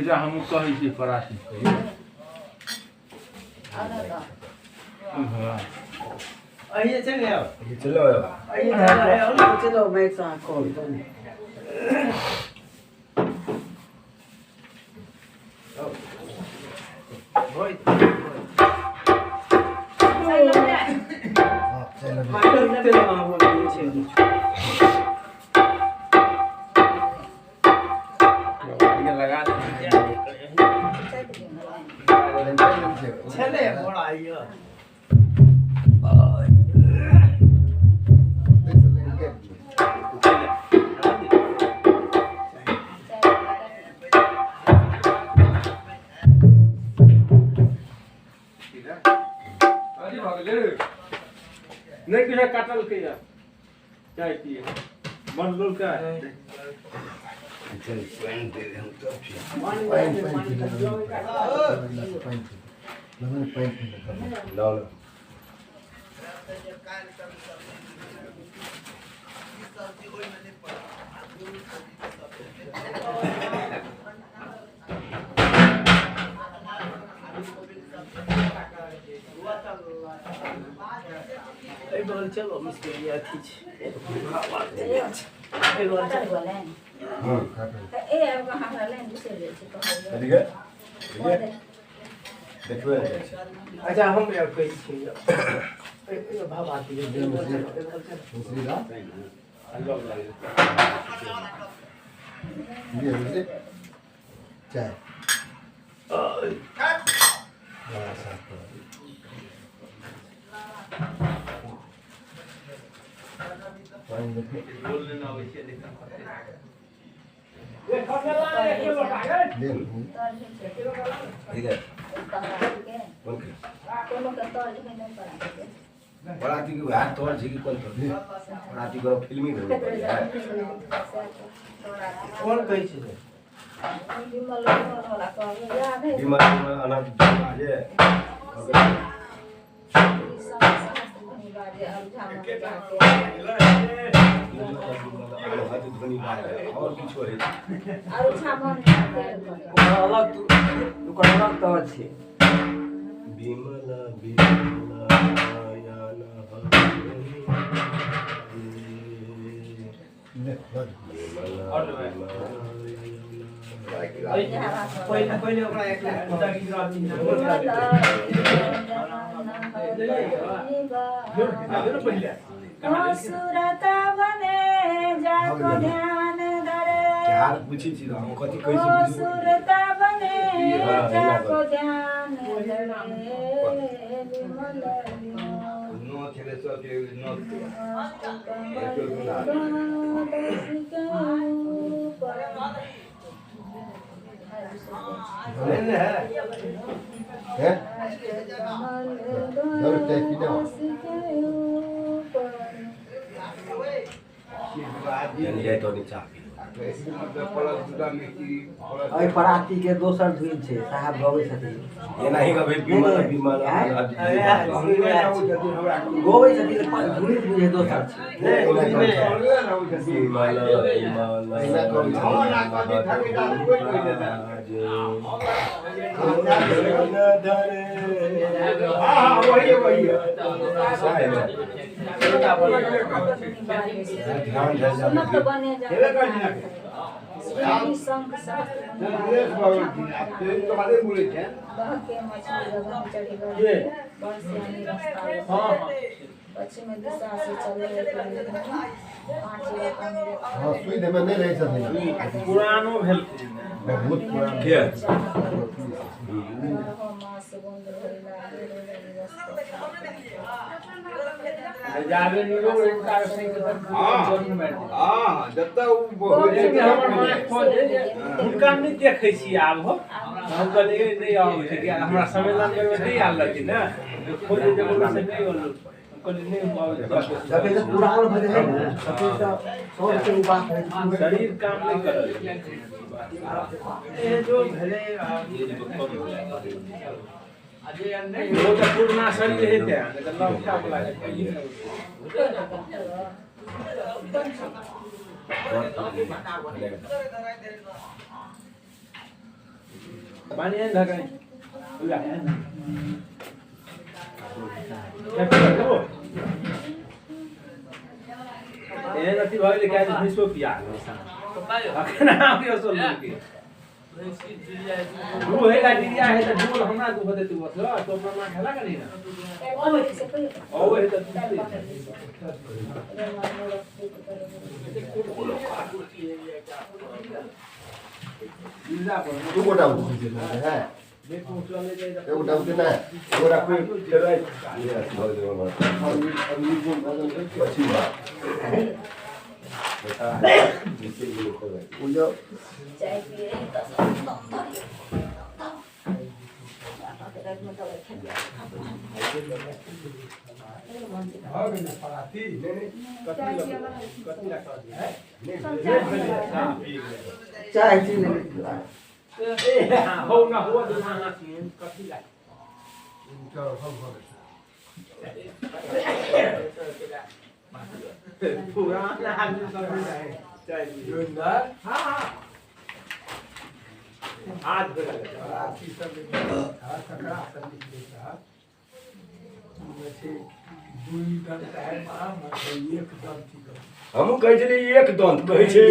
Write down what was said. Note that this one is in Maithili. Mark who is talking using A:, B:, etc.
A: हम कहै छी परासी
B: अहिए चलि आउ।
C: चलो।
B: अहिए चलो आउ, चलो मैं सा कॉल
A: लगा
B: छलै बड़ा यऽ।
A: नहि किछु काटलकै या चाय पिए बनल का।
B: एहि बगल चलो मिस्त्री अथी छै एहि बगल चलो।
C: देखबै।
B: अच्छा, हम कहै छियै।
C: मिश्री दा ये मिश्री चाय बड़ा साफ करो। पानी देखो ले
D: ठीक है बराती के वएह तोर छै कि कोन तोर बराती कोनो फिल्मी भेल
B: कोन कहै छै
D: विमल अनाज बाजे ध्वनि बाजे और किछो है
B: अलग ओकर अलग तौर छै।
D: विमल विमल
B: पहिले ओकरा
D: पूछै छी हम कथी कहै छी
C: है चाय पीना
D: जाय तो चाह पी।
B: एहि पराती के दोसर धुन छै साहब गबै छथिन
D: एनाही गबै विमल विमल
B: गबै छथिन धुन बुझे दोसर छै।
D: विमल
C: हाँ सुई में नहीं रहे छथिन
A: पुरानो भेलखिन
C: बहुत पुरान
D: के
A: जाबे निरोग हुनका सही के
E: हां जब तक उ हो
A: लेकिन हमर माँ खोजे हुनका नहि देखै छी आब हो। हम कहलियै नहि आबै छै कि हमरा सम्मेलन में नहि आयल रहथिन ने खोजे जे बोलू से नहि बोलू हम कहलियै नहि आबै छै।
B: जब से पुरान भऽ जाइ ने तखन तऽ सबके उ बात होइ छै।
A: शरीर काम नहि करल ए जो भेलै वो तो पुरना शरीर हेतै नहि तऽ लौका वाला पानी है ढकाई एहन अथी भऽ गेलै कि भैंसो पिया अखन आबियो सब के दू हेगा डिरिया है तऽ डोल हमरा दू होतै तू बस तो अपना माँ खेला करी ना औ है तऽ
C: दू गोटा उठै छै है एगोटा उठे ना
D: एगोटा कोइ खेलै
B: चाय पी लेबै।
A: हो ना हुआ तो ना कथी ला पुराना आदमी सब है चाय हां हां हाथ
D: हमहूँ कहै छलियै एक दंत कहै छै।